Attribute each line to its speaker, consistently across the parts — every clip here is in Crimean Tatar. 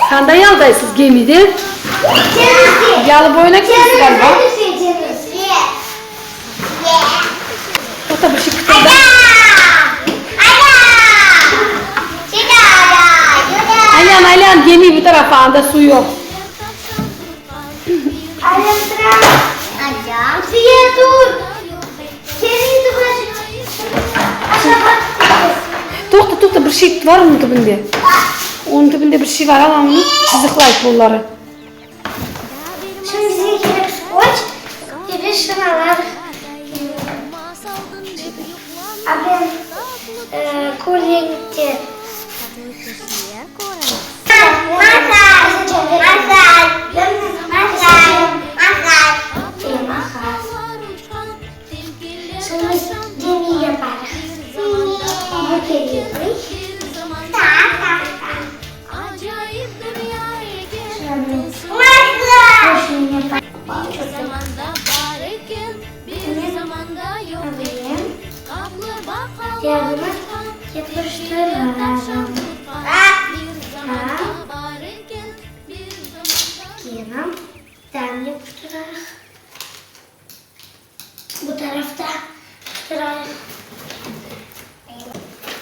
Speaker 1: Qanda yaldaysız, gemide? Yalı boyuna ketesiz ğaliba. Toqta, bir şey qıtırda. Aylan, aylan, gemi bu tarafa, anda suv yoq. Toqta, toqta, bir şey bar onıñ tübünde. Onıñ tübünde bir şey bar, al onı, çızıqlay qolları.
Speaker 2: Şimdi bizge kerek skotç ve şınalar. A ben kölgelikte. Bu tarafta tutturayıq.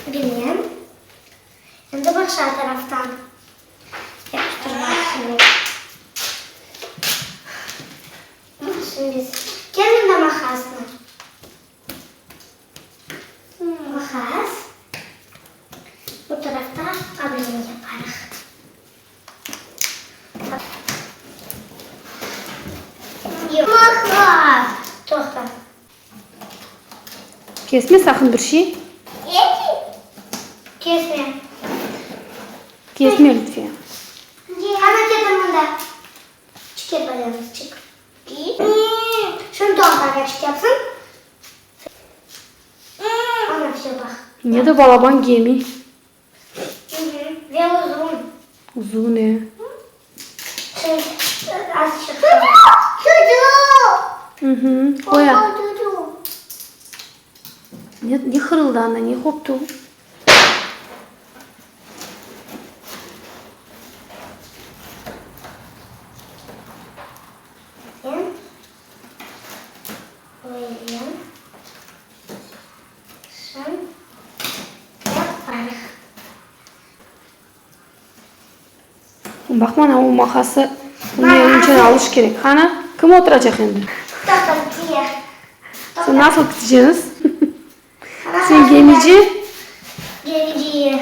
Speaker 2: Bilmem. Endi başqa taraftan yapıştırmaq kerek. Şimdi kel mında maqasnı. Maqas. Bu tarafta ableni yaparıq. Toqta.
Speaker 1: Kesme saqın bir şey.
Speaker 2: Kesme.
Speaker 1: Kesme lütfen.
Speaker 2: Ana ketir mında. Çık yapacağız, çık. Şunı toqta, çık yapsın. Ana, vse, baq.
Speaker 1: Ne de balaban gemi.
Speaker 2: Ve uzun.
Speaker 1: Uzun, e. Oya. Ne, ne hırıldı anda, ne qoptı o? Baq mana, o maqası bunı elinden alış kerek. Qana, kim oturacaq endi? Sen nasıl keteceñiz? Sen gemici?
Speaker 2: Gemici.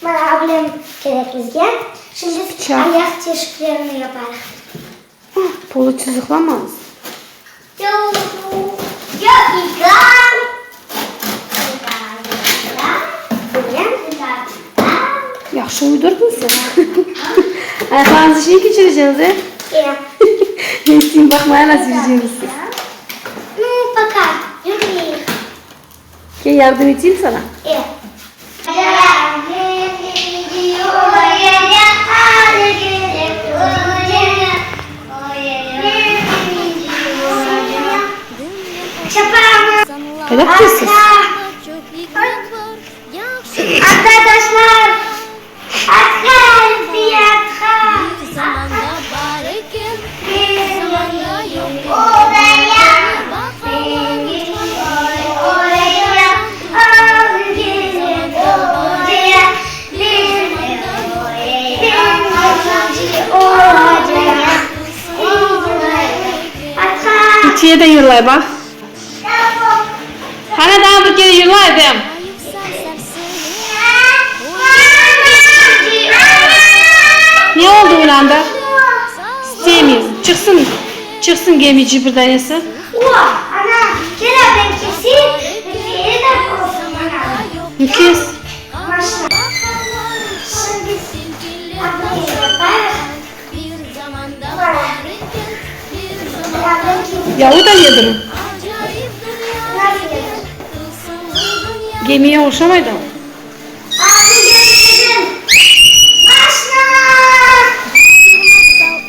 Speaker 2: Mana ablem kerek bizge. Şimdi
Speaker 1: Bıçaq.
Speaker 2: ayaq teşiklerini yaparıq.
Speaker 1: Polu çızıqlamamız. Yahşı uydurdıñ sen. Ayaqlarıñızı şey keçireceñiz, e?
Speaker 2: E.
Speaker 1: Neyse, baqmaya nasıl yüreceñiz siz.
Speaker 2: Nu, пока. Yürüyik.
Speaker 1: Kel, yardım eteyim sana.
Speaker 2: E.
Speaker 1: Qayda ketesiz? Lütfiye de yırlay, baq. Qana daa bir kere yırla, Edem. Ne oldı Ulanda? İstemiz. Çıqsın, çıqsın gemici bir danesi. Kes. Ya o da nedir? Gemiye oşamaydı.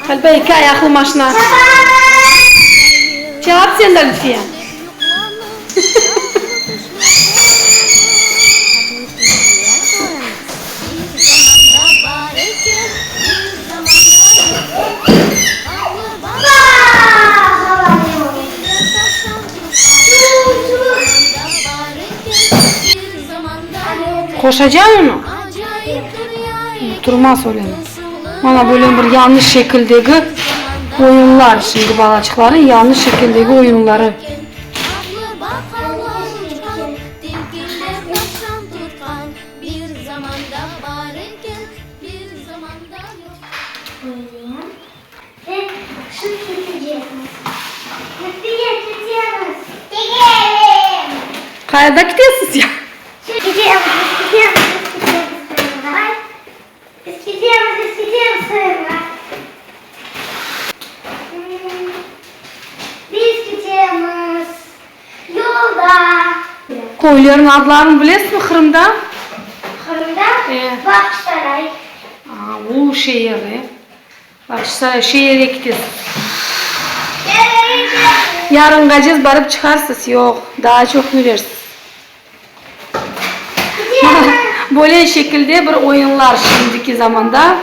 Speaker 1: Ğaliba eki ayaqlı maşina. Cevap sende, Lütfiye. Qoşacam onı? Turmaz öyle. Mana böyle bir yañı şekildegi oyunlar, şimdi balaçıqlarnıñ yañı şekildegi oyunları. Qayda ketesiz ya? Köylerniñ adlarını bilesizmi Qırımda?
Speaker 2: Qırımda? Bağçasaray.
Speaker 1: Aa, o şeer, e? Bağçasaray şeerge ketesiz. Yarınğacez barıp çıqarsız? Yoq, daa çoq yürersiz. Böyle şekilde bir oyunlar şimdiki zamanda.